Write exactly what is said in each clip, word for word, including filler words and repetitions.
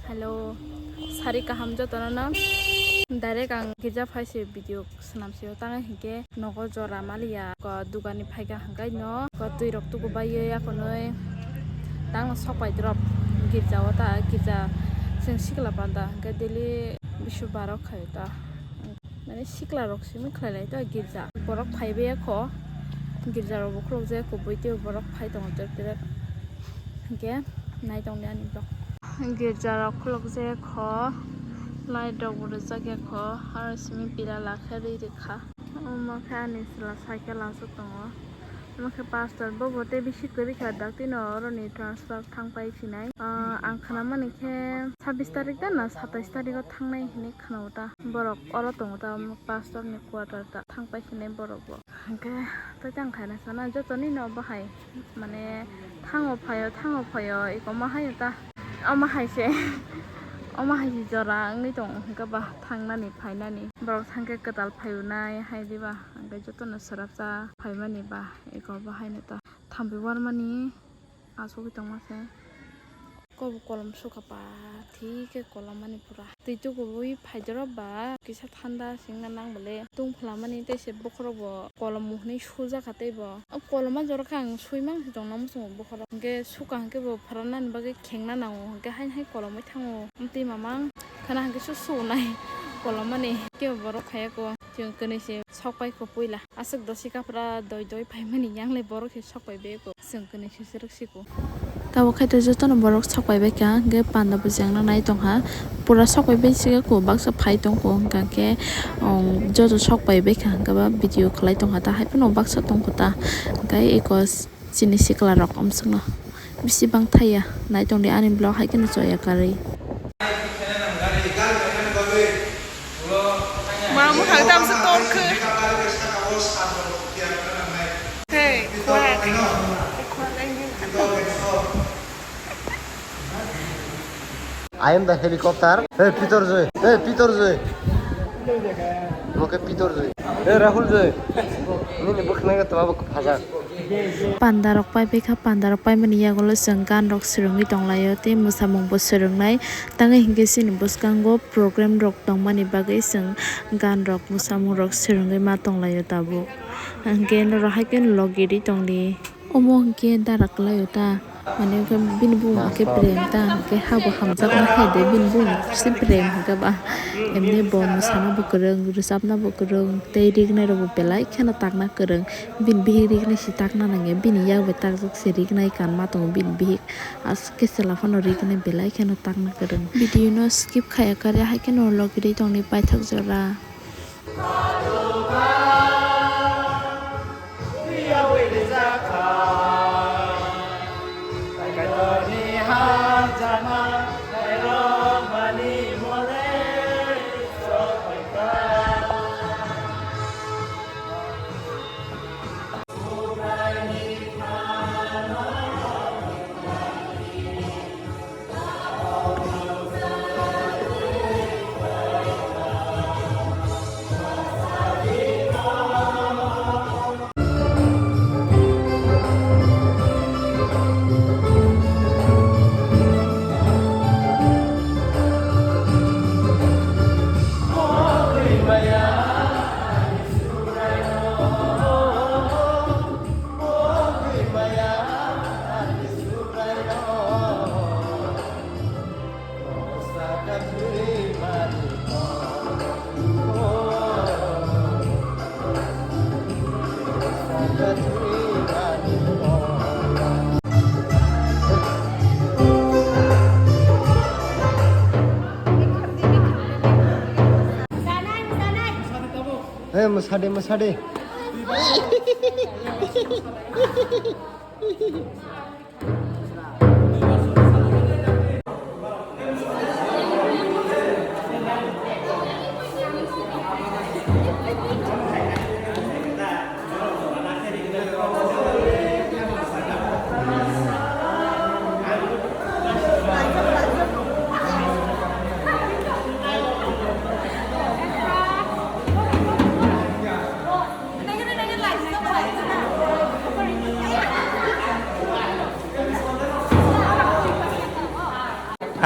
Hello, sari kaham jotono no. Direct ang girja phai se video swnam se o, tang hinkhe nogo jora maliya, ko dugani phaikha hwnkhe no ko twi rok tuku bai ye akonoi tang sok pai drop girja o ta, girja chwng sikla panda hwnkhe daily bisu barok khaio ta. Mane sikla rok simi khlai lai ta girja. Borok phai bai kho. Girja rok bo khuluk jaya kubui tei borok phai tongo tor tor. Hwnkhe nai tongdi ani vlog. Girja rok khuluk jaya kho. Light rok bo rijak ya kho. Aro simi pila lakhe ri rikha. Omo khe ani chwla cycle aswk tongo. Omo khe pastor bo bo tei bisi kwrwi kha daktino oroni transfer thang pai phinai. Ah, ang khnamani khe sabbish tarik da na satais tarik o thangnai hinwi khna-o ta. Borok oro tongo ta, pastor ni quarter ta, thang pai sini borok bo. Hwnkhe tei tang khaina sana jotoni no bahai, mane thango phaio, thango phaio, eko ma haio ta. Omo hai se, omo hai se jora wngwi tongo, hwnkhe ba thangnani, phainani. Borok thangkhe kwtal phaiunai hai diba, hwnkhe jotono swrapsa phaimani ba, eko bahaino ta. Thambi warmani. Asugwi tongma se. Kobo kolom sukha pa, thik khe kolom mani pura. Twi tukuwi phaidoro ba, kisa thanda singna nang bole. Tungphla mani tei se bokhorok bo kolom hwnwi sujak kha tei bo. O koloma jora khe ang sui mang si tongna muchungo bokhorok. Hwnkhe sukha hwnkhe bo phwranani bagwi khengna nango. Hwnkhe haino hai kolomwi thango. Amtwi mamang khana hwnkhe su sunai kolom mani. Kebo borok khaya ko. Chwng kwnwi se sok pai kho puila. Aswk dosi kapra doi doi paimani yang le borok se sok pai be ko. Chwng kwnwi se se rwk si ko. Tabuk khe to jotono borok sok pai bai kha, hwnkhe panda bo chengna nai tong kha. Pura sok pai bai se ko, baksa phai tong ko, hwnkha khe, um, joto sok pai bai kha, hwnkhe ba video khlai tong kha ta, hai phano baksa tong kho ta, hwnkhe eko. Chini sikla rok omswkno bisi bang thaya nai tongdi ani vlog hai kheno choya karwi. Ma mwkhang tamsa torkhe. Hey, kwak. I am the helicopter. Hey, Pitor Joy. Hey, Pitor Joy. Mo khe Pitor Joy. Hey, Rahul Joy. Nini bwkhwnai khe twma bwkha phajak. Panda rok pai pai kha, panda rok pai mani yagulo chwng gan rok swrwngwi tong laio tei mwsamung bo swrwngnai. Tangwi hinkhe chini bwskango program rok tong mani bagwi chwng gan rok mwsamung rok swrwngwi ma tong laio tabuk. Hinkhe norok hai khe logiri tong di. Omo hinkhe dara kwlaio ta, mane hinkhe bini bumung hinkhe prem ta, hinkhe habo hamjakma khaide bini bumung se prem hinkhe ba, emni bo mwsana bo kwrwng, rwchapna bo kwrwng, tei rignai rokbo belai kheno takna kwrwng. Bini bihik rignai se takna nangya, bini yak bai takjak se rignai kanma tongo bini bihik, aswk khe chwla phano rignai belai kheno takna kwrwng. Video no skip khaya karya hai kheno logirwi tongdi paithak jora. Hey, mwsade, mwsade.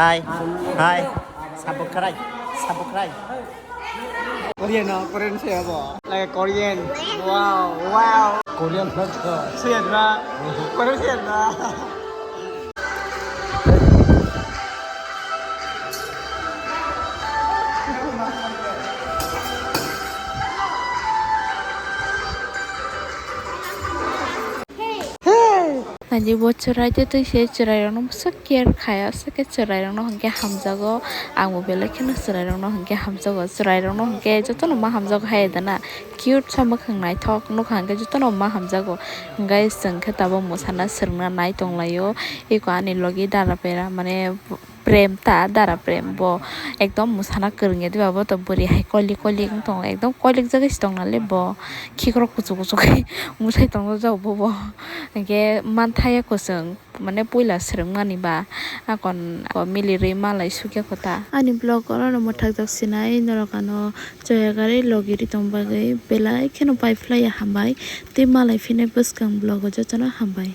Hi. Hi. Subscribe. Subscribe. Korean no, Korean se abo. Like Korean. Wow, wow. Korean na to. Siyan ba. Korean siyan ba. Hey. Naidi bo chwrai tei twi se chwrairokno bwswk care khai, aswk khe chwrairokno hwnkhe hamjago. Angbo belai kheno chwrairokno hwnkhe hamjago, chwrairokno hwnkhe jotono ma hamjago hai da na, cute sa mwkhang naithok nukha hwnkhe jotono ma hamjago. Hwnkhe chwng khe tabuk mwsana swrwngna nai tonglaio, eko ani logi dara pera mane. Prem ta dara Prem bo ekdom mwsana kwrwngya diba, bo to bwrwi hai kolik kolik wng tongo, ekdom kolik jagwi se tong nale bo, khikrok kuchuk kuchuk khe mwsai tongjakgo bo, bo hwnkhe manthaya kwchwng mane puila swrwngmani ba akon milirwi malai sukya kho ta. Ani vlog oro no mwthakjak sinai norok ano choya gari logi ri tong bagwi belai kheno pai phlaiya, hambai tei malai phine bwskang vlog o jotono hambai.